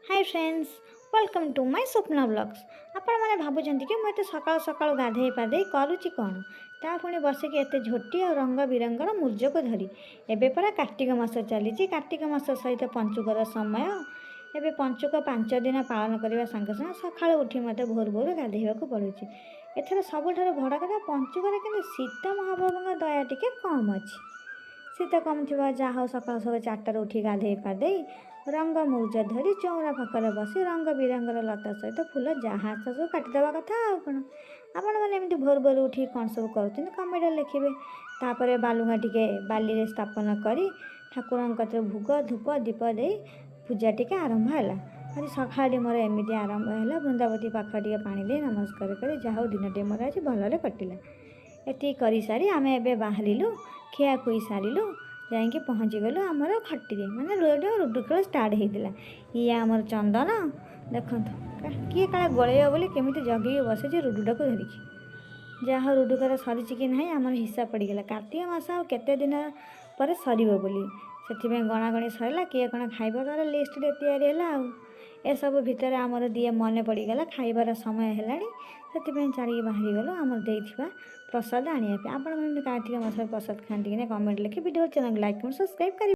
Hi friends, welcome to my Swapna Vlogs. ଆପଣମାନେ ଭାବୁଛନ୍ତି କି ମୁଁ ଏତେ ସକାଳୁ ସକାଳୁ ଗାଧେଇ ପାଧେଇ କରୁଛି କ'ଣ, ତା ପୁଣି ବସିକି ଏତେ ଝୋଟି ଆଉ ରଙ୍ଗ ବିରଙ୍ଗର ମୁର୍ଜକୁ ଧରି। ଏବେ ପରା କାର୍ତ୍ତିକ ମାସ ଚାଲିଛି। କାର୍ତ୍ତିକ ମାସ ସହିତ ପଞ୍ଚୁକର ସମୟ। ଏବେ ପଞ୍ଚୁକ 5 ଦିନ ପାଳନ କରିବା ସାଙ୍ଗେ ସାଙ୍ଗେ ସକାଳୁ ଉଠି ମୋତେ ଭୋରୁ ଭୋରୁ ଗାଧେଇବାକୁ ପଡ଼ୁଛି। ଏଥର ସବୁଠାରୁ ବଡ଼ କଥା, ପଞ୍ଚୁକରେ କିନ୍ତୁ ଶୀତ ମହାପ୍ରଭୁଙ୍କ ଦୟା ଟିକେ କମ୍ ଅଛି। ଶୀତ କମ୍ ଥିବ। ଯାହା ହଉ, ସକାଳୁ ସକାଳୁ 4ଟାରୁ ଉଠି ଗାଧେଇ ପାଧେଇ, ରଙ୍ଗ ମୁରୁଜ ଧରି, ଚଉରା ପାଖରେ ବସି ରଙ୍ଗ ବିରଙ୍ଗର ଲତା ସହିତ ଫୁଲ ଯାହା ଆସେ ସବୁ କାଟିଦେବା କଥା, ଆଉ କ'ଣ? ଆପଣମାନେ ଏମିତି ଭୋରୁ ଭୋରୁ ଉଠିକି କ'ଣ ସବୁ କରୁଛନ୍ତି, କମେଣ୍ଟରେ ଲେଖିବେ। ତାପରେ ବାଲୁଙ୍ଗା ଟିକେ ବାଲିରେ ସ୍ଥାପନ କରି ଠାକୁରଙ୍କ କତିରେ ଭୋଗ, ଧୂପ, ଦୀପ ଦେଇ ପୂଜା ଟିକେ ଆରମ୍ଭ ହେଲା। ଆଜି ସକାଳଟି ମୋର ଏମିତି ଆରମ୍ଭ ହେଲା। ବୃନ୍ଦାବତୀ ପାଖରେ ଟିକେ ପାଣି ଦେଇ ନମସ୍କାର କରି, ଯାହା ହଉ, ଦିନଟି ମୋର ଆଜି ଭଲରେ କଟିଲା। ଏତିକି କରିସାରି ଆମେ ଏବେ ବାହାରିଲୁ, ଖିଆ ଖୁଇ ସାରିଲୁ, ଯାଇକି ପହଞ୍ଚିଗଲୁ ଆମର ଖଟିରେ, ମାନେ ଲୁଡ଼ୁ ଖେଳ ଷ୍ଟାର୍ଟ ହେଇଥିଲା। ଇଏ ଆମର ଚନ୍ଦନ ଦେଖନ୍ତୁ, କିଏ କାଳେ ଗୋଳେଇବ ବୋଲି କେମିତି ଜଗିକି ବସିଛି ଲୁଡ଼ୁଟାକୁ ଧରିକି। ଯାହା ହଉ, ଲୁଡ଼ୁ ଖେଳ ସରିଛି କି ନାହିଁ, ଆମର ହିସାବ ପଡ଼ିଗଲା। କାର୍ତ୍ତିକ ମାସ ଆଉ କେତେ ଦିନ ପରେ ସରିବ ବୋଲି ସେଥିପାଇଁ ଗଣାଗଣି ସରିଲା। କିଏ କ'ଣ ଖାଇବ ତା'ର ଲିଷ୍ଟରେ ତିଆରି ହେଲା। ଆଉ ଏସବୁ ଭିତରେ ଆମର ଦିଏ ମନେ ପଡ଼ିଗଲା, ଖାଇବାର ସମୟ ହେଲାଣି। ସେଥିପାଇଁ ଚାଲିକି ବାହାରିଗଲୁ ଆମର ଦେଇଥିବା ପ୍ରସାଦ ଆଣିବା ପାଇଁ। ଆପଣମାନେ କାର୍ତ୍ତିକ ମାସରେ ପ୍ରସାଦ ଖାଆନ୍ତି କି ନା, କମେଣ୍ଟ ଲେଖି ଭିଡ଼ିଓ, ଚ୍ୟାନେଲ୍ ଲାଇକ୍, ସବସ୍କ୍ରାଇବ୍ କରିବେ।